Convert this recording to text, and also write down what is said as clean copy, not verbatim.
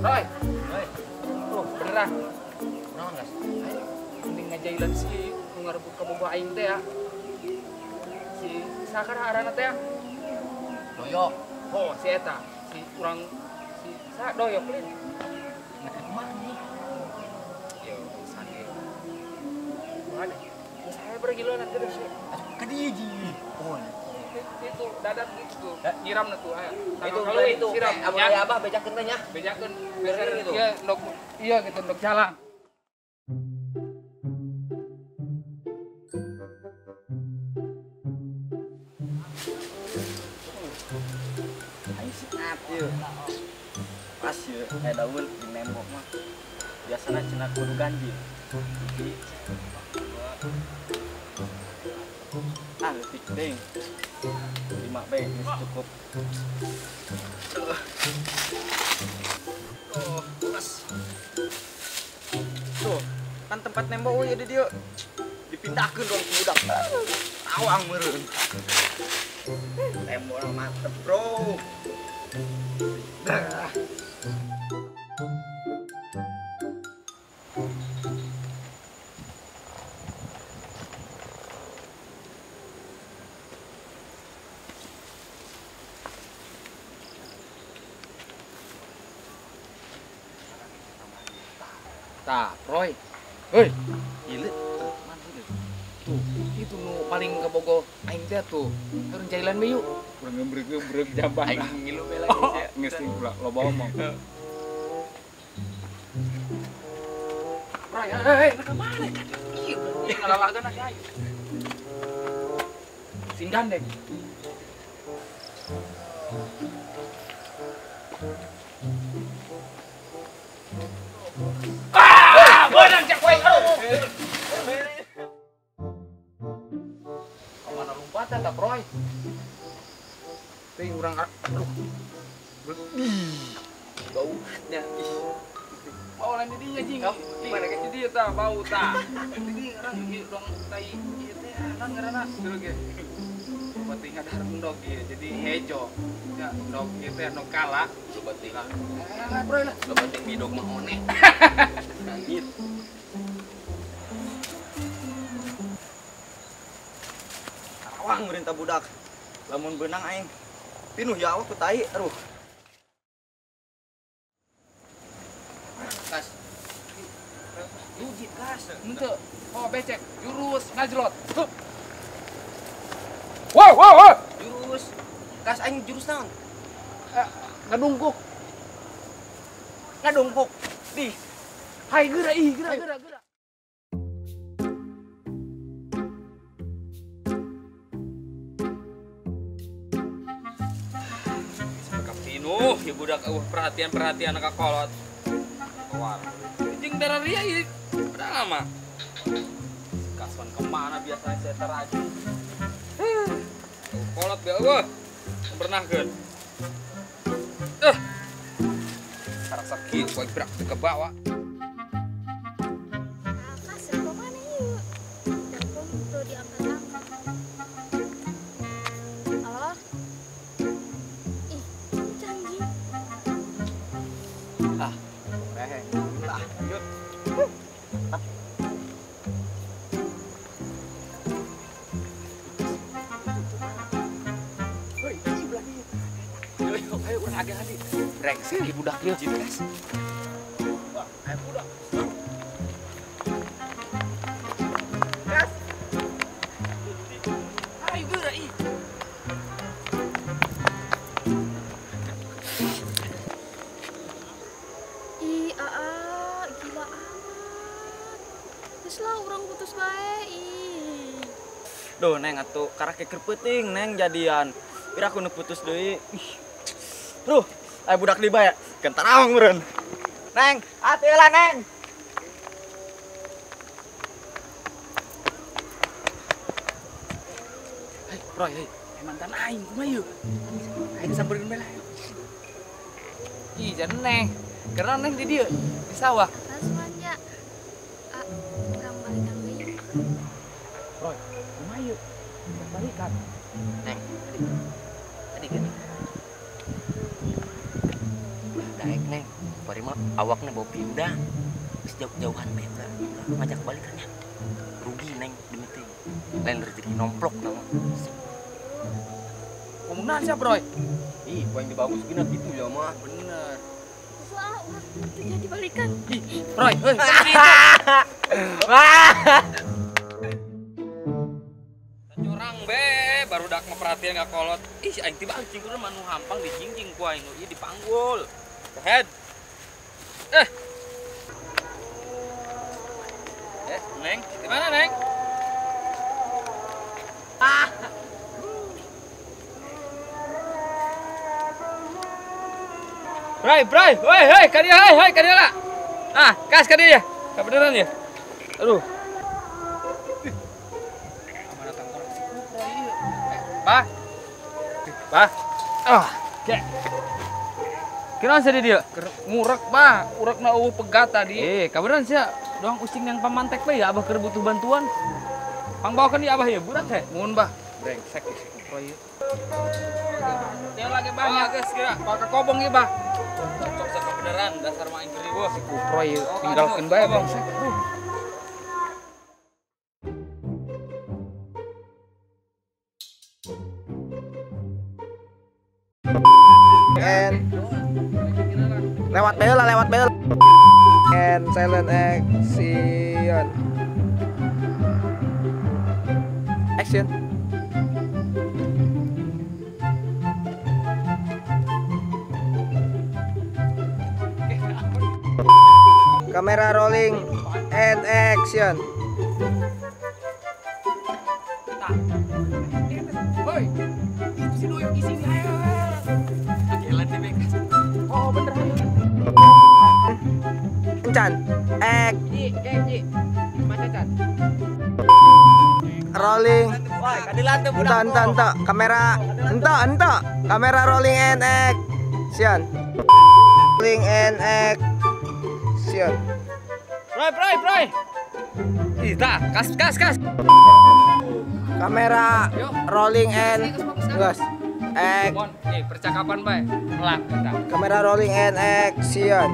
Roy. Roy. Tuh, beneran. Kunaon, Gas? Ayo, mending ngajailan si nu ngarebut kabogoh aing teh ya. Si sakar arana teh ya. Doyok. Oh, si eta, si urang si sa doyok lin. Nah, kumaha nih? Yo, sane. Mana? Geus aya bergilonan geus sih. Ka dieu ji. Oh. Itu dadat gitu. Nyiram na tuh aya. Itu itu siram. Amun aya abah bejakeun teh nya. Bejakeun beser gitu. Iya, ndok iya gitu ndok jalan. Aing siap ieu. Pas ieu aya daun di nembok mah. Biasana cenah kudu ganjil. Hiji, dua. Ah, leutik teuing. 5 bae geus cukup. Oh, pas. Tuh, kan tempat nembok euy di dieu. Dipindahkeun dong ku budak. Awang meureun. Tembok mantep, bro. Dah. Tah, Roy. Hei, gila. Mana sih? Tuh, itu nu paling kabogoh aing teh tuh. Turun jailan we yuk. Urang ngembrek-ngembrek jambah. Aing ngilu we lagi sia. Geus loba omong. Roy, hei, ka mana kan? Ieu ngalalagan aja aing. Sing gandeng. Ah, beunang cek wae aduh. Kamana lompatan tak, Roy? Teuing urang aduh. Bau nya. Ih. Bau lain di dinya jing. Mana ke dieu tah bau tah. Di urang ieu dong tai ieu teh naon ngaranna? Dulu ge. Penting ada endog ieu jadi hejo. Ya endog ieu teh endog kala. Loba teuing. Ah, Roy lah. Loba teuing bidog mah one. Langit. Karawang merintah budak. Lamun beunang aing pinuh ya awak ku tai aduh. Kas. Jujit kas. Henteu. Oh becek, jurus ngajlot. Hup. Wow, wow, wow. Jurus. Kas aing jurus naon? Ngadungkuk. Ngadungkuk. Di. Hai geura ih, geura geura geura. Pinuh, ieu budak eueuh perhatian-perhatian ka kolot. Keluar. Jeung darah ria ieu udah lama. Kaswan kemana biasanya saya teraju. Kolot be eueuh. Pernahkeun. Karasa kieu poe brak teu kebawa. Kas, ke mana yuk? Telepon tuh diangkat-angkat. Halo? Ih, canggih. Ah, reheng. Lah, yuk. Hei, ieu belah dieu. Yo yo, ayo urang age-age. Brengsek ieu budak ieu. Kas. Wah, ayo budak. Kas. Ayo geura ih. Ih, aa, gila amat. Geus lah urang putus bae ih. Duh, Neng atuh karake keur peuting Neng jadian. Pira aku nu putus deui. Ih. Duh, ayo budak di bae. Kentarawang meureun. Neng, atuh lah Neng. Hei, Roy, hei, mantan aing kumaha ieu? Aing sampeurkeun bae lah. Ih, jangan Neng. Karena Neng di dieu, di sawah. Atas manja. Ah, urang balikan deui. Roy, kumaha ieu? Balikan. Neng, tadi gini. Daek Neng, bari mah awakna bau pindang. Geus jauh-jauhan bae ulah ngajak balikannya. Rugi neng demi teh. Lain rezeki nomplok nama. Ngomong naon sia, Bro? Ih, poin dibagus gina gitu ya mah. Bener. Wah, ulah jadi balikan. Ih, Roy, heuh. Curang be, baru dak mah perhatian ka kolot. Ih, aing tiba anjing kudu mah nu hampang dijingjing ku aing nu ieu dipanggul. Head. Eh. Eh, Neng, di mana, Neng? Ah. Bray, bray, woi, hei, ka dieu, hei, hei, ka dieu lah. Ah, kas ka dieu ya. Kabeneran ya. Aduh. Mana tangkorang si Kuproy ieu? Bah. Bah. Ah, ke. Kiraon sia di dieu? Ngurek, bah. Urekna eueuh pegat tadi. Eh, kabeneran sia doang using yang pamantek bae ya abah keur butuh bantuan. Pangbawakeun ieu abah ieu budak teh. Mun, bah. Brengsek si Kuproy ieu. Dia lagi banyak geus kira. Bakal kobong ieu, bah. Cocok sa kebenaran dasar mah aing riweuh. Si Kuproy ieu tinggalkeun bae brengsek. And lewat bel lah, lewat bel. And silent action. Action. Kamera rolling and action. Woi, itu si Doyok isi nih, ayo. Oh, bener. Encan. Ek. Ji, Baca, Can. Rolling. Woi, kadilan teh budak. Ento, ento, kamera. Ento, ento. Kamera rolling and action. Rolling and action. Bray, bray, bray. Ih, tah, kas, kas, kas. Kamera rolling and gas. Mon, percakapan bae. Melak kita. Kamera rolling and action.